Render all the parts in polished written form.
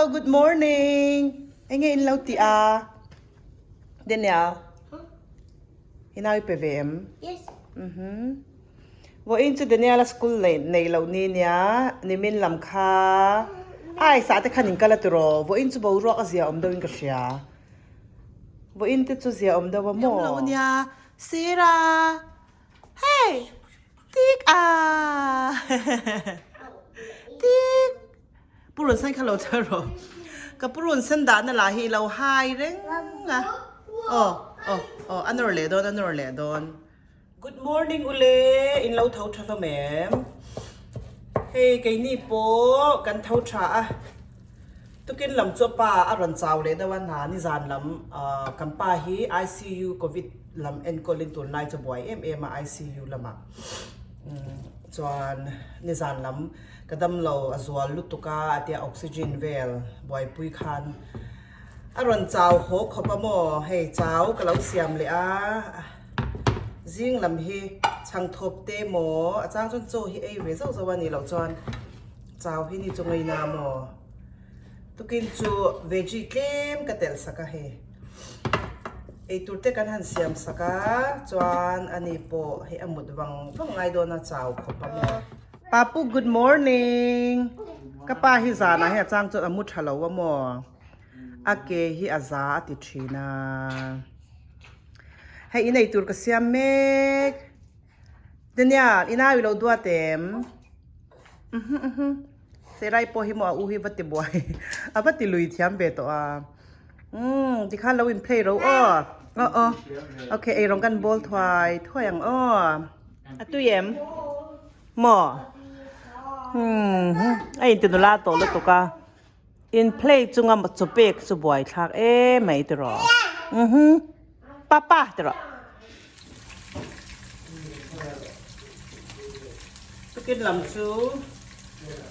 Good morning. Enge in lo ti a? Daniel. I nau i pe ve em? Yes. Mhm. Vawiin chu Daniel a school nei nei loh ni nia, nimin lam kha ai sah te khan in kal a tiraw? Vawiin chu boruak a zia awm deuh in ka hria. Vawiin te chu zia awm deuh a maw? Awm lo nia, Sira. Hey! Tik a! Tik! Purun sen kha lo char rawh. Ka purun sen dahna lah hi i lo hai reng a. Aw, aw, aw, a nawr leh dawn, a nawr leh dawn. Good morning ule, in lo tho tha hlawm em? Hei keini pawh kan tho tha a, tukin lam chu a pa a rawn chau leh deuh a, hna nizan lam kan pa hi ICU covid lam enkawlin tunlai chu buai em em a ICU lamah chuan nizan lam Ka damlo a zual lutuk a a tia oxygen vel buaipui khan a rawn chau haw khawp a maw hei chau ka lo siam leh a zing lam hi chhang thawp te maw a chang chuan chaw hi ei ve zauh zauh a nih loh chuan chau hi ni chu ngaina maw tukin chu veggie tlem ka telh sak a hei eitur te kan han siam sak a chuan ani pawh hei a mut vang vang ngai dawn a chau khawp a maw. Papu good morning ka pa hi zanah hian a chang chuan a mu tha lo a maw a ke hi a za a ti thin a hei inei tur ka siam mek Daniel i nau i lo duat em Serai pawh hi maw a u hi va ti buai a va ti lui thiam ve tawh a umm tikhan lo in play ro aw aw aw okay eirawng kan bawl thuai thuai ang aw. A tui em? Maw? Hmm, a inti nula tawh lutuk a. In play chunga chaw pek chu buai thlak em mai tiraw. Mhm. Papa tiraw. Tukin lam chu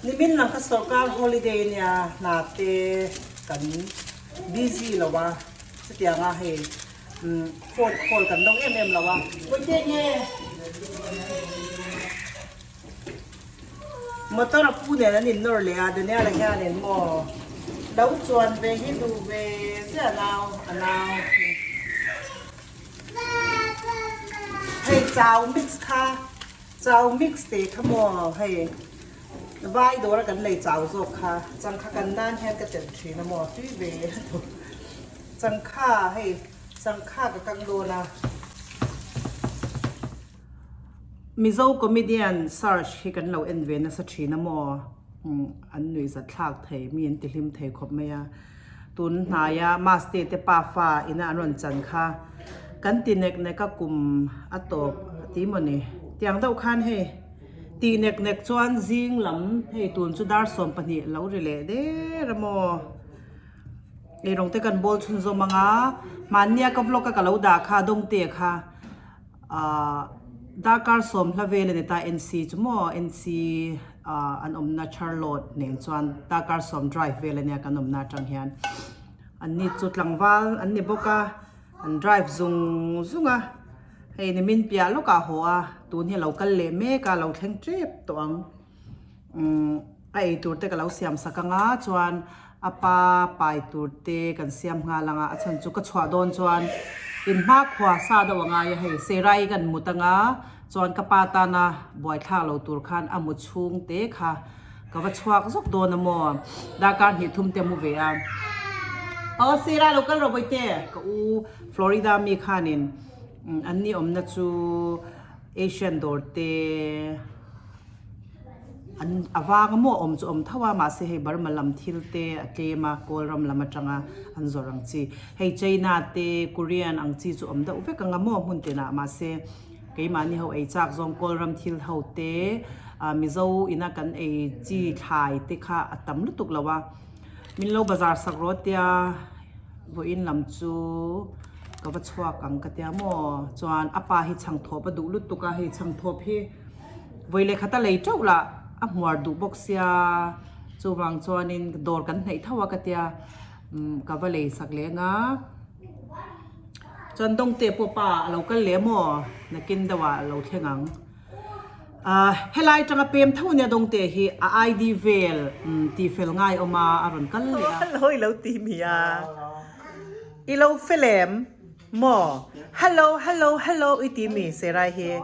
nimin lam kha sorkar holiday nia hna te kan busy lo a chutianga hei Phone call kan dawng em em lo a. Pawite nge? Motor a pu nen an in nawr leh a, Daniel-a hianin maw lo chuan ve hi duh ve ziah nau a nau. Hei chau mix kha, chau mix te kha maw hei vai dawra kan lei chau zawk kha, changkha kan nan hian ka telh thin a maw tui ve a tu. Changkha hei changkha ka kang dawn a. Mizo comedian search hi kan lo en ve nasa thin a maw an nuih zat thlak thei mi an ti hlim thei khawp mai a tun hnaia maste te pa fa ina an rawn chan kha kan ti nek nek a kum a tawp ti maw ni tiang deuh khan hei ti nek nek chuan zing lam hei tun chu dar 12 lo ri leh der a maw. Eirawng te kan bawl chhunzawm ang a, hmannia ka vlog a ka lo dah kha Dawngte kha ahh darkar sawm hla vel a ni ta NC chu maw NC ahh an awmna Charlotte nen chuan darkar sawm drive vel a nia kan awmna atang hian an ni chu tlangval an ni bawk a an drive zung zung a hei nimin piah lawkah a haw a tun hi a lo kal leh mek a lo thleng tep tawh ang. Umm a ei tur te ka lo siam sak ang a chuan a pa pai tur te kan siam nghal ang a a chhan chu ka chhuah dawn chuan in hma khua sa deuh a ngai a hei serai kan mut ang a chuan ka pa tana buai thlak lo tur khan a mu chhung te kha ka va chhuak zawk dawn a maw darkar hnih thum te a mu ve a aw serai lo kal rawh bawihte ka u Florida mi khanin an ni awmna chu Asian dawr te. An a vang a maw awm chu awm tho a mahse hei Burma lam thil te a tlem a kawl ram lam atanga an zawrh ang chi hei China te Korean ang chi chu awm deuh vek ang a maw hmun tinah mahse keimahni ho ei chak zawng kawl ram thil ho te ah Mizo ina kan ei chi thlai te kha a tam lutuk lo a min lo bazar sak rawh tia vawiin lam chu ka va chhuak ang ka tia maw chuan a pa hi chhangthawp a duh lutuk a hei chhangthawp hi. Vawi leh khat a lei teuh lah a hmuar duh bawk sia chuvang chuanin dawr kan hnaih tho a ka tia umm ka va lei sak leh anga chuan dawngte pawh pa a lo kal leh maw nakin deuh ah a lo thleng ang. Helai tanga pem tho nia dawngte hi a ID vel tih fel ngai awm a, a rawn kal leh a. Hello i lo ti mi a, i lo fel em maw? Hello hello hello i ti mi Serai hi.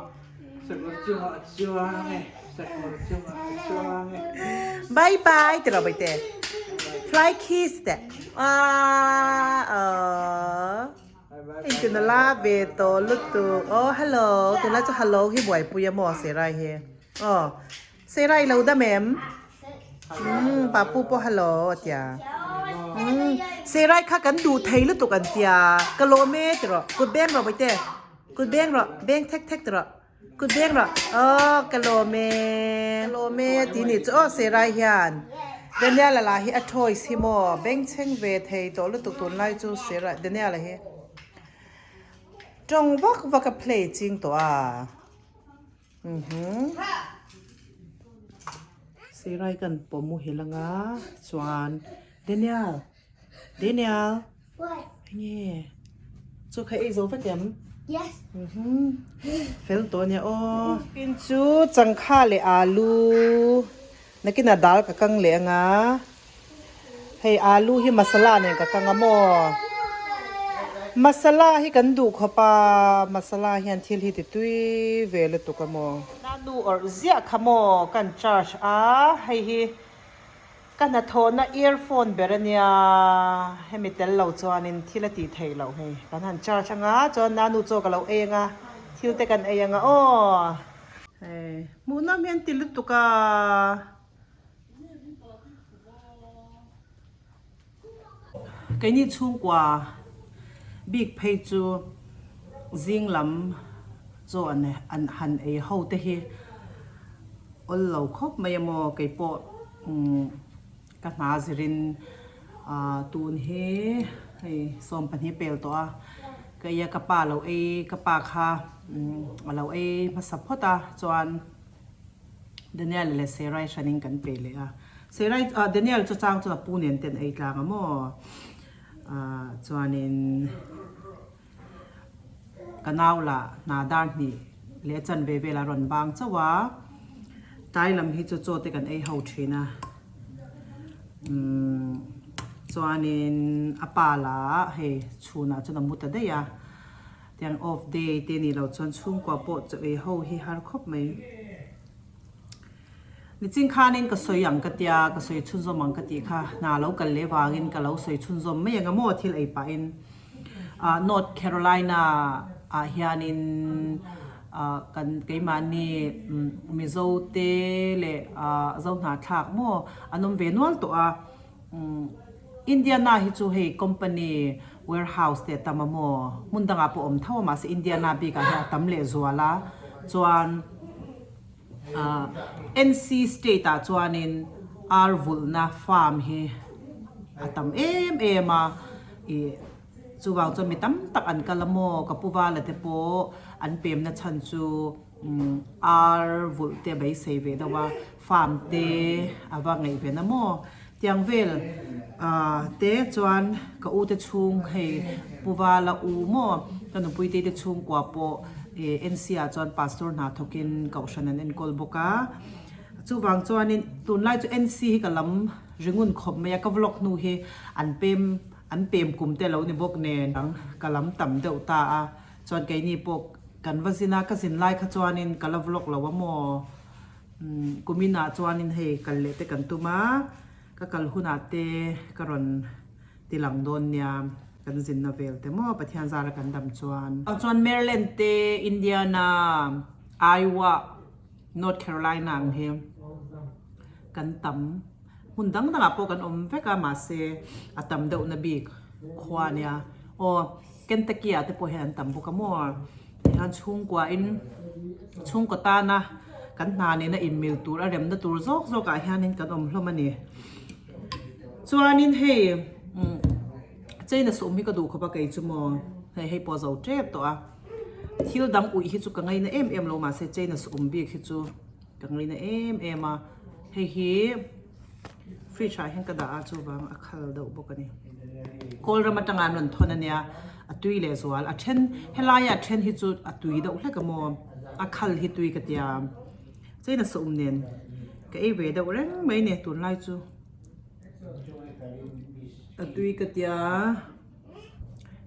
Bye bye ti lo baite. Fly kiss teh. Aww. Engtin a la ve tawh lutuk aw hello tunlai chu hello hi buaipui a maw Serai hi aw Serai lo dam em umm papu pawh hello a tia umm Serai kha kan duh thei lutuk an tia ka lawm e ti rawh kut beng rawh bawihte kut beng rawh beng thek thek ti rawh Kut beng rawh aw ka lawm e ka lawm e tih nih chu aw Serai hian Daniel-a lah hi a toys hi maw bengchheng ve thei tawh lutuk tunlai chu Serai Daniel-a hi tawng vak vak a play ching tawh a mhm Serai kan pawm muhil anga chuan Daniel Daniel Enge chu kha ei zo vek em? Yes. Mhm. Fel tawh ania aw. Pin chu changkha leh alu nakina dal ka kang leh anga hei alu hi masala nen ka kang a maw masala hi kan duh khawp a masala hian thil hi ti tui ve lutuk a maw. Nanu awrh ziah kha maw kan charge a hei hi. Ka hnathawhna earphone ber a nia, hemi tel lo chuanin thil a tih theih loh hei. Kan han charge anga chuan nanu chaw ka lo ei anga, thil te kan ei anga aw. Hei, hmuhnawm hian ti lutuk a. Keini chhungkua bik phei chu zing lam chaw an han ei ho te hi awl lo khawp mai a maw keipawh ka hna zirin tun hi hei 12 pel tawh a ka ei a ka pa lo ei ka pa kha a lo ei hmasa phawt a chuan. Daniel leh Serai hranin kan pe leh a. Serai ah Daniel chu chang chuan a pu nen ten ei tlang a maw? Ah chuanin ka nau lah hna dar hnih leh chanve vel a rawn bang chauh a. Tlai lam hi chu chaw te kan ei ho thin a. Umm chuanin a pa lah hei chhunah chuan a mu ta daih a. Tiang off day te nih loh chuan chhungkua pawh chaw ei ho hi har khawp mai. Nichin khanin ka sawi ang ka tia, ka sawi chhunzawm ang ka tih kha hna lo kal leh vangin ka lo sawi chhunzawm mai ang a maw thil ei pahin ah North Carolina ah hianin ah kan keimahni Mizo te leh ah Zohnahthlak maw an awm ve nual tawh a. Indiana hi chu hei company warehouse te a tam a maw hmun dangah pawh awm tho a mahse Indiana bikah hian a tam leh zual a chuan ah N_C state ah chuanin ar vulhna farm hi a tam em em a ih chuvang chuan mi tam tak an kal a maw ka pu vala te pawh an pemna chhan chu. Ar vulh te beisei ve deuh a, farm te a va ngaih ve na maw? Tiang vel te chuan ka u te chhung hei Pu Vala u maw ka nupui te te chhungkua pawh NC ah chuan pastor hna thawkin kohhran an enkawl bawk a. Chuvang chuanin tunlai chu NC hi ka lam ringun khawp mai a, ka vlog hnu hi an pem an pem kum te lo ni bawk nen ka lam tam deuh ta a. Chuan keini pawh kan va zin a, ka zin lai kha chuanin ka la vlog lo a maw? Umm kumin ah chuanin hei kal leh te kan tum a, ka kal hunah te ka rawn ti lang dawn nia, kan zinna vel te maw Pathian zara kan dam chuan. Chuan Maryland te, Indiana, Iowa, North Carolina ang hi kan tam. Hmun dang dangah pawh kan awm vek a mahse a tam deuhna bik khua ania. Aw. Kentucky ah te pawh hian an tam bawk a maw tihian chhungkua in chhungkaw tana kan hna nena inmil tur a remna tur zawk zawk ah hianin kan awm hlawm a ni chuanin hei umm china sum hi ka duh khawp a kei chu maw hei hei pawh a zo tep tawh a thil dang uih hi chu ka ngaina em em lo mahse china sum bik hi chu ka ngaina em em a hei hi. Fridge ah hian ka dah a chuvang a khal deuh bawk a ni. Kawl ram atanga an rawn thawn a nia a tui leh zual a then helaia a then hi chu a tui deuh hlek a maw a khal hi tui ka tia. China saum nen ka ei ve deuh reng mai a ni tunlai chu. A tui ka tia.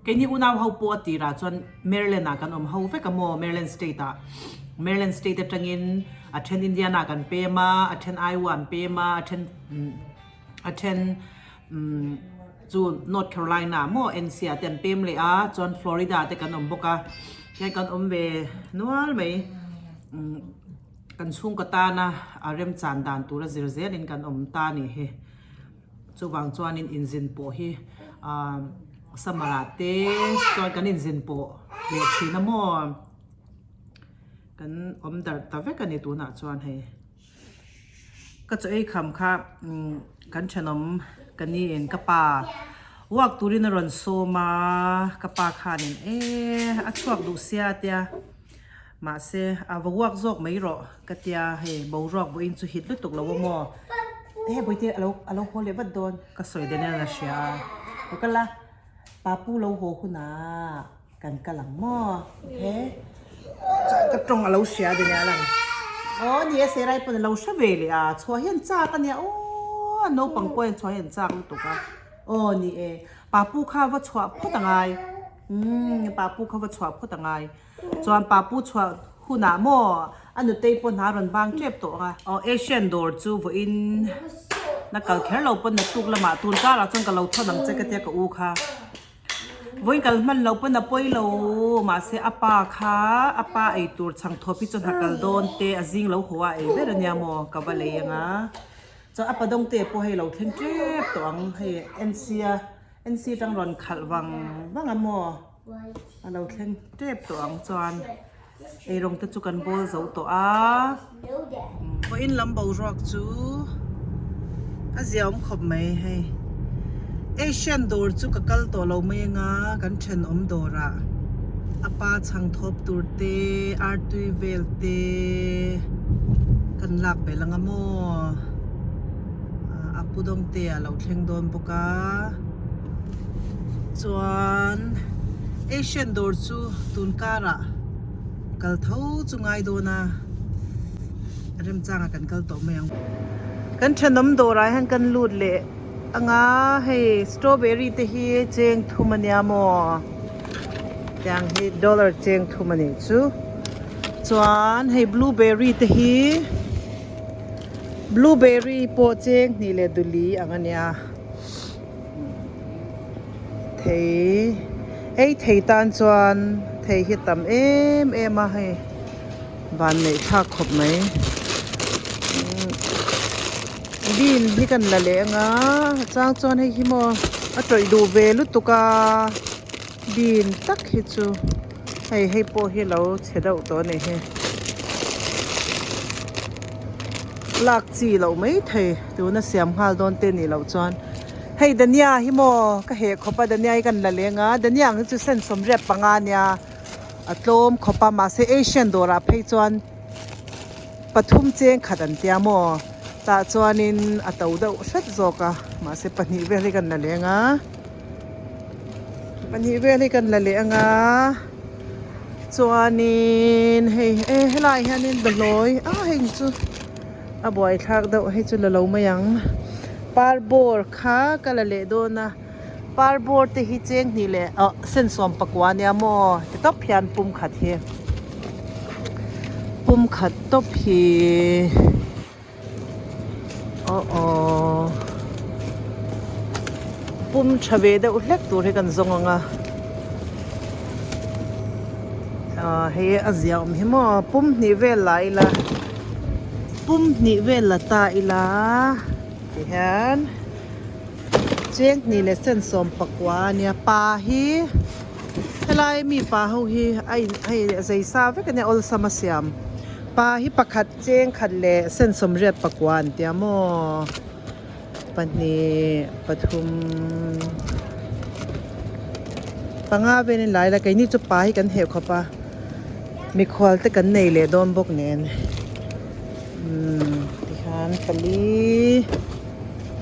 Keini unau ho pawh a tirah chuan Maryland ah kan awm ho vek a maw Maryland state ah. Maryland state atangin a then Indiana ah kan pem a, a then Iowa an pem a, a then a then umm chu North Carolina ah maw NC ah te an pem leh a, chuan Florida ah te kan awm bawk a. Tihian kan awm ve nual mai umm kan chhungkaw tana a remchan dan tura zir zelin kan awm ta a nih hi. Chuvang chuanin inzin pawh hi aaa summer ah te chuan kan inzin pawh leh thin a maw kan awm darh ta vek a ni tunah chuan hei ka chaw ei kham kha umm kan thenawm ka ni in ka pa walk turin a rawn sawm a ka pa khanin eee a chhuak duh sia a tia Mahse, a va uak zawk mai rawh ka tia, hei boruak vawiin chu hit lutuk lo a maw? He bawihte a lo a lo haw leh vat dawn ka sawi Daniel a hria a, lo kal a, Papu lo haw hunah kan kal ang maw? He chuan ka tawng a lo hria Daniel ang aw ni e Serai pawn a lo hre ve leh a, chhuah hian chak a nia aw naupang pawh hian chhuah hian chak lutuk a, aw ni e Papu kha va chhuah phawt a ngai, umm Papu kha va chhuah phawt a ngai. Chuan Papu chhuah hunah maw a nutei pawh hna rawn bang tep tawh ang a. Aw Asian dawr chu vawiin na kal kher lo pawn naktuk lamah tun karah chuan ka lo thawn ang che ka tia ka u kha. Vawiin kal hman lo pawn a pawi lo mahse a pa kha a pa ei tur chhang thawp hi chu hna kal dawn te a zing lo haw a ei ber ania maw ka va lei ang a. Chuan a padawng te pawh hei lo thleng tep tawh ang hei NC a NC atang rawn khalh vang vang a maw. A lo thleng tep tawh ang chuan eirawng te chu kan bawl zo tawh a. Vawiin lam boruak chu a ziaawm khawp mai hei. Asian dawr chu ka kal tawh lo mai anga kan thenawm dawrah a pa chhang thawp tur te artui vel te kan lak belh anga maw a pu dawng te a lo thleng dawn bawk a. Chuan Asian dawr chu tun karah kal tho chu ngai dawn a, remchangah kan kal tawh mai ang. Kan thenawm dawrah hian kan lut leh anga hei strawberry te hi cheng thum ania maw tiang hi dollar cheng thum anih chu chuan hei blueberry te hi blueberry pawh cheng hnih leh duli ang ania. Thei ei thei tan chuan thei hi tam em em a hei van neih thlak khawp mai bean hi kan la leh anga chang chuan hei hi maw a tawih duh ve lutuk a bean tak hi chu hei hei pawh hi lo chhe deuh tawh a nih hi lak chi loh mai thei tuna siam nghal dawn te nih loh chuan hei dania hi maw ka heh khawp a dania hi kan la leng a dania ang hi chu sen sawmriat panga ania a tlawm khawp a mahse asian dawrah phei chuan pathum cheng khat an tia maw tah chuanin a to deuh hret zawk a mahse pahnih vel hi kan la leng a pahnih vel hi kan la leh anga chuanin hei e helaiah hianin behlawi a heng chu a buaithlak deuh hei chu la lo mai ang parbawr kha ka la leh dawn a parbawr te hi cheng hnih leh ah sen sawm pakua ania maw ti tawp hian pum khat hi pum khat tawp hi aw aw pum tha ve deuh hlek tur hi kan zawng ang a ah hei a zia awm hi maw pum hnih vel la ila pum hnih vel la ta ila tihian cheng hnih leh sen sawm pakua ania pa hi helai mi pa ho hi a in hei zei sa vek ania awlsam a siam pa hi pakhat Cheng khat leh sen sawmriat pakua an tia maw? Pahnih, pathum, panga velin lai la keini chu pa hi kan heh khawp a, mikhual te kan nei leh dawn bawk nen umm tikhan pali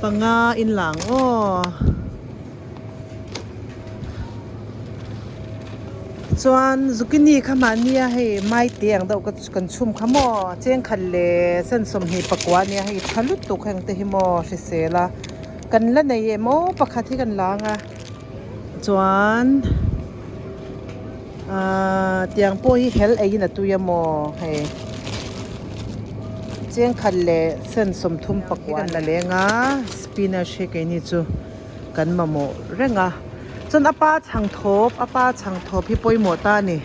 panga in la ang aw. Chuan zucchini kha mahnia hei maite ang deuh kan chhum kha maw chengkhat leh sen 24 ania hei tha lutuk heng te hi maw hrisel a kan la nei em aw pakhat hi kan la ang a chuan ahh tiang pawh hi hel eiin a tui a maw hei chengkhat leh sen 34 kan la leng a spinach hi keini chu. Kan mamawh reng a, chuan a pa chhang thawp a pa chhang thawp hi pawimawh ta a ni.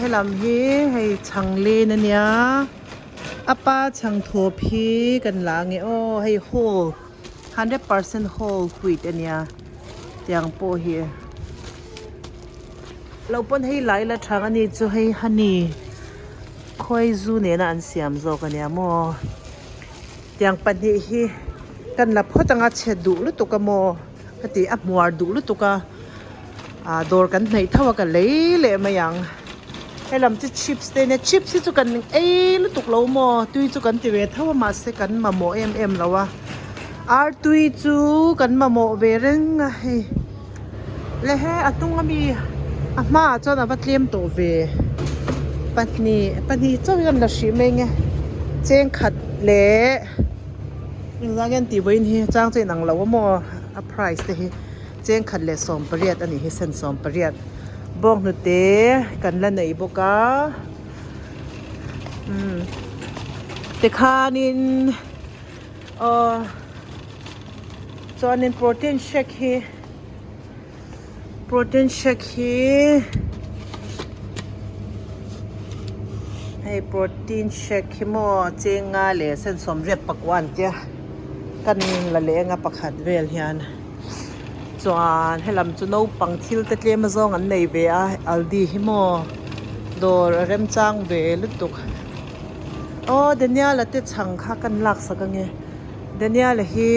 Helam hi hei chhang len a nia, a pa chhang thawp hi kan la ange aw hei whole 100% whole wheat a nia tiang pawh hi lo pawn hei la ila thang a ni chu hei honey khawizu nena an siam zawk a nia maw. Tiang pahnih hi kan la phawt anga chhe duh lutuk a maw ka ti a hmuar duh lutuk a ah dawr kan hnaih tho a ka lei leh mai ang helam chu chips te nia chips hi chu kan ei lutuk lo maw tui chu kan ti ve tho a mahse kan mamawh em em lo a ar tui chu kan mamawh ve reng a hei le he a hnung ami a hmaah chuan a va tlem tawh ve pahnih pahnih chauh hian la hrih mai nge cheng khat leh engzah nge an tih vawiin hi chang chu inang lo a maw a price te hi cheng khat leh 18 a nih hi sen 18 bawnghnute kan la nei bawk a umm tikhanin aw. Chuanin protein shake hi protein shake hi hei protein shake hi maw chenga leh sen 84 an tia kan la leh anga pakhat vel hian chuan helam chu naupang thil te tlem azawng an nei ve a aldi hi maw dawr a remchang ve lutuk aw Daniel-a te chhang kha kan laksak ange. Daniel-a hi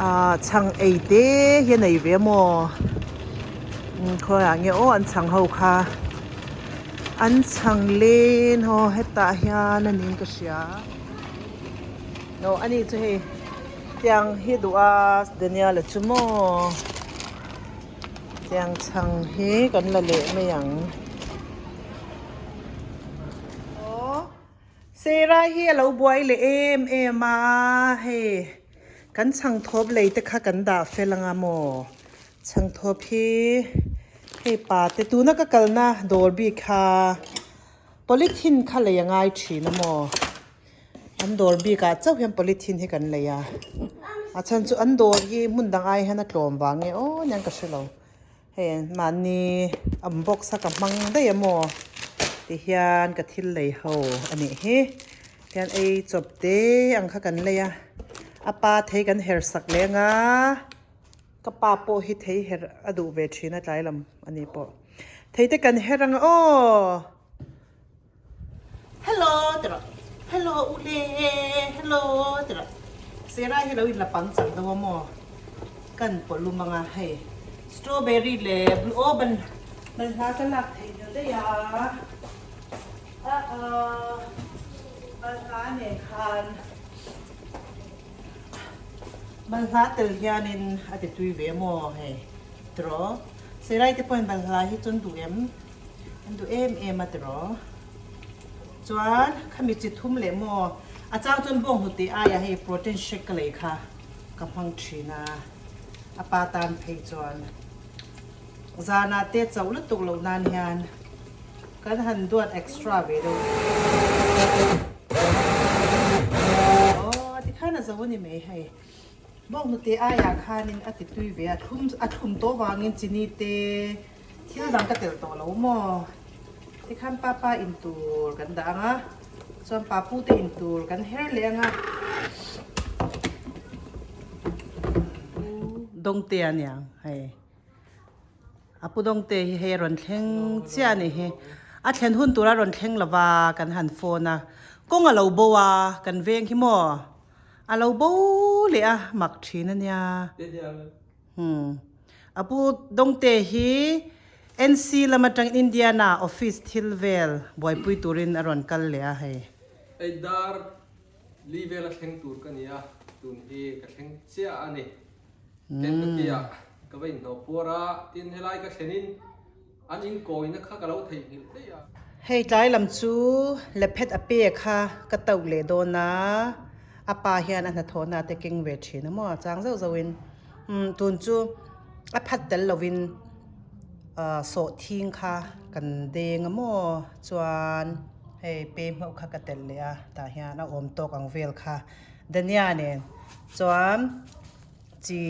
ah chhang ei te hi a nei ve a maw khawiah nge aw an chhang ho kha an chhang len haw hetah hian a niin ka hria aw ani chu hei tiang hi duh a Daniel-a chu maw tiang chhang hi kan la leh mai ang aw. Sera hi a lo buai leh em em a, hei kan chhangthawp lei te kha kan dah fel anga maw chhangthawp hi hei pa te tuna ka kalna dawr bik kha polythene kha lei a ngai thin a maw an dawr bikah chauh hian polythene hi kan lei a, a chhan chu an dawr hi hmun dang ai hian a tlawm vang nge aw nia ka hrelo. Hei mahni an box a ka hmang daih a maw ti hian ka thil lei ho a nih hi tihian ei chawp te ang kha kan lei a a pa thei kan her sak leh anga ka pa pawh hi thei her a duh ve thin a tlai lam a ni pawh thei te kan her anga aw hello ti rawh hello ule hello ti rawh Sarah hi lo in la pang chak deuh a maw kan pawlum anga hei strawberry leh blue aw ban balhla ka lak theih hmel daih a a a balhla nen khan balhla tel hianin a ti tui ve maw hei ti rawh Sarah te pawhin balhla hi chu an duh em. An duh em em a tiraw. Chuan khami chi thum leh maw a chang chuan bawnghnute aiah hei protein shake ka lei kha ka hmang thin a, a pa tan phei chuan zanah te chauh lutuk loh nan hian kan han duat extra ve deuh. Aw tikhan a zo a ni mai hei. Bawnghnute aiah khanin a ti tui ve a, thlum a thlum tawh vangin chini te thil dang ka telh tawh lo maw? Tikhan papa in tur kan dah ang a, chuan papu te in tur kan her leh ang a. Dawngte a niang hei. A pu Dawngte hi hei a rawn thleng chiah a nih hi. A thlen hun tura rawn thleng lova kan han phone a, kawng a lo bo a kan veng hi maw? A lo bo leh a mak thin a nia. Hmm. A pu Dawngte hi NC lam atangin Indiana office thil vel buaipui turin a rawn kal leh a hei. Ei dar li vela thleng tur ka ni a, tun hi ka thleng chiah a ni. Kentucky ah. Ka va inhnawh puar a, tin helai ka thlenin an inkawina kha ka lo theihnghilh daih a. Hei tlai lam chu lephet a pe kha ka tauh leh dawn a, a pa hian a hnathawhna te keng ve thin a maw chang zauh zauhin umm tun chu a phat tel lovin ah sawhthing kha kan deng a maw chuan hei pem ho kha ka telh leh a tah hian a awm tawk ang vel kha Dania nen chuan chi.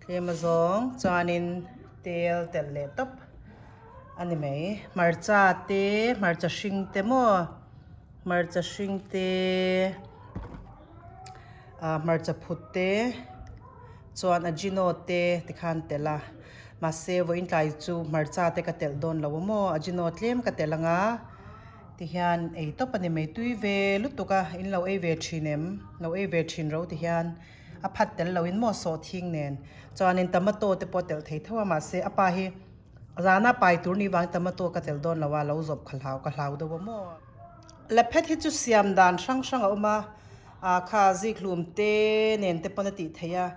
Tlem azawng chuanin tel telh leh tawp a ni mai. Hmarcha te hmarcha hring te maw hmarcha hring te ah hmarcha phut te chuan ajino te tikhan telh a mahse vawiin tlai chu hmarcha te ka telh dawn lo a maw ajino tlem ka telh ang a tihian ei tawp a ni mai tui ve lutuk a in lo ei ve thin em lo ei ve thin ro tihian. A phat tel loin maw sawh thing nen chuanin tomato te pawh telh thei tho a mahse a pa hi zana pai tur ni vang tomato ka telh dawn lo a lo zawp kha hlau ka hlau deuh a maw. Lephet hi chu siam dan hrang hrang a awm a ah kha zikhlum te nen te pawn a tih theih a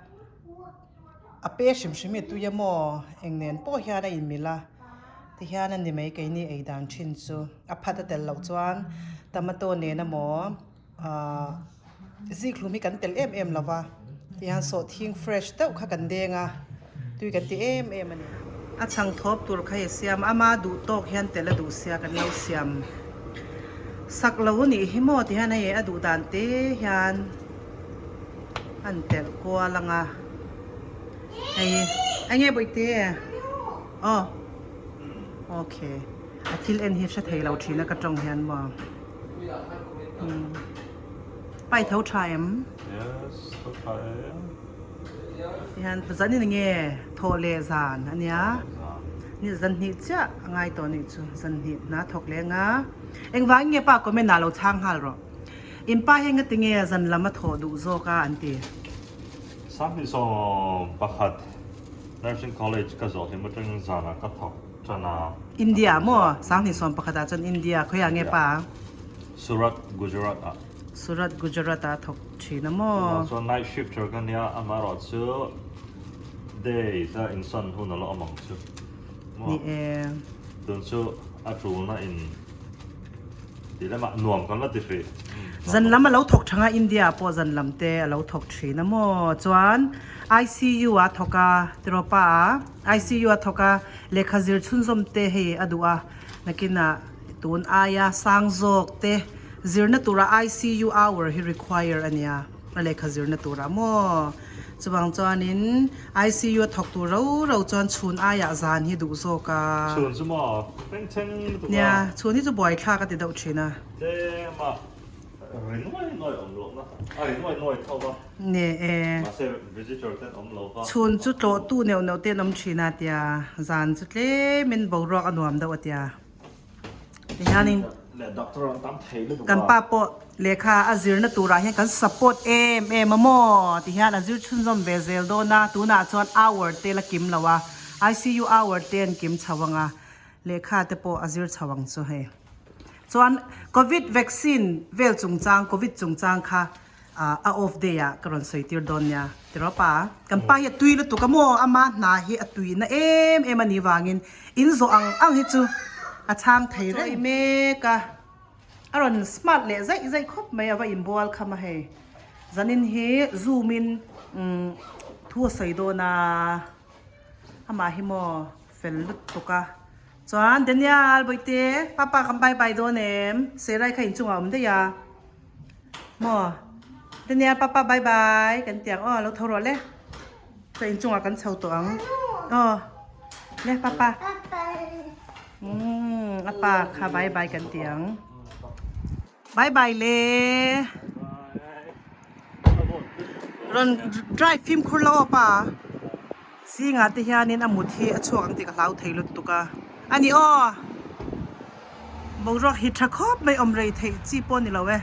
a pe hrim hrim hi a tui a maw eng nen pawh hian a inmil a tihian a ni mai keini ei dan thin chu a phat a telh loh chuan tomato nen emaw. Ahh zikhlum hi kan tel em em lo va tihian sawhthing fresh deuh kha kan deng a tui kan ti em em a ni. A chhang thawp tur kha i siam ama duh tawk hian tel a duh sia kan lo siam sak lo a nih hi maw tihian hei a duh dan te hian an telh kual ang a hei eng nge bawihte aw okay a thil en hi hre thei lo thin a ka tawng hian maw. Pai tho tha em? Yes, tho tha e. Tihian zan in nge thawh leh zan ania. Ni zan hnih chiah a ngai tawh anih chu zan hnih hna thawk leh anga. Engvangin nge pa comment ah lo chhang nghal rawh. In pa hi engati nge zan lam a thawh duh zawk a an ti. 21 Nursing College ka zawh hlim atangin zanah ka thawk tan a. India maw? 21 ah chuan India khawiah nge pa? Surat, Gujarat ah. Surat, Gujarat ah thawk thin a maw? Tunah chuan night shifter ka nia, amaherawh chu days a insan hun a la awm ang chu. Maw? Ni e. Tun chu a tulna in tih lamah nuam kan la ti hrih. Zan lam a lo thawk thang a, India ah pawh zan lam te a lo thawk thin a maw? Chuan ICU ah thawk a, Tiropa ah. ICU a thawk a, lehkha zir chhunzawm te hei a duh a, nakinah tun aia sang zawk te zirna tura ICU hour hi require a nia, a lehkha zirna turah maw? Chuvang chuanin ICU a thawk tur ro ro chuan chhun aiah zan hi duh zawk a. Chhun chu maw? Thleng thleng lutuk a. Nia, chhun hi chu buaithlak a ti deuh thin a. Tlem a. Ri nuai nuai awm lohna a ri nuai nuai tho va. Ne e. Mahse visitor ten awm lo va. Chhun chu tlawhtu neuh neuh ten awm thin a tia, zan chu tlemin boruak a nuam deuh a tia. Tihianin Leh doctor an tam thei lutuk a. Kan pa pawh lehkha a zirna turah hian kan support em em a maw? Tihian a zir chhunzawm ve zel dawn a, tunah chuan hour te la kim lo a, ICU hour te an kim chho ang a, lehkha te pawh a zir chho ang chu hei. Chuan Covid vaccine vel chungchang, Covid chungchang kha a off day ah ka rawn sawi tir dawn nia. Tiraw pa? Kan pa hi a tui lutuk a maw? Ama hna hi a tuina em em a nih vangin in zawh ang ang hi chu a chhang thei reng mek a. A rawn smart leh zaih zaih khawp mai a va inbual kham a hei. Zanin hi zoom in thu a sawi dawn a, amah hi maw fel lutuk a. Chuan Daniel Bawihte papa kan bye bye dawn em? Serai kha inchungah a awm daih a maw Daniel papa bye bye kan ti ang aw lo tho rawh le chuan inchungah kan chho tawh ang aw le papa umm a pa kha bye bye kan ti ang bye bye le rawn drive fimkhur lo aw pa. Zingah te hianin a mut hi a chhuak ang tih ka hlau thei lutuk a, a ni aw! Boruak hi tha khawp mai awm rei theih chi pawh a ni lo e.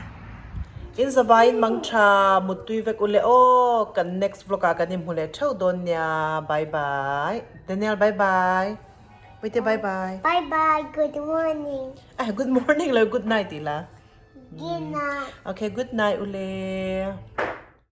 In zavaiin mang tha muttui vek u le aw, kan next vlog ah kan inhmu leh theuh dawn nia, bye bye. Daniel bye bye. Puite bye bye. Bye bye, good morning. Ah good morning lo good night tih la. Good night. Okay good night u le.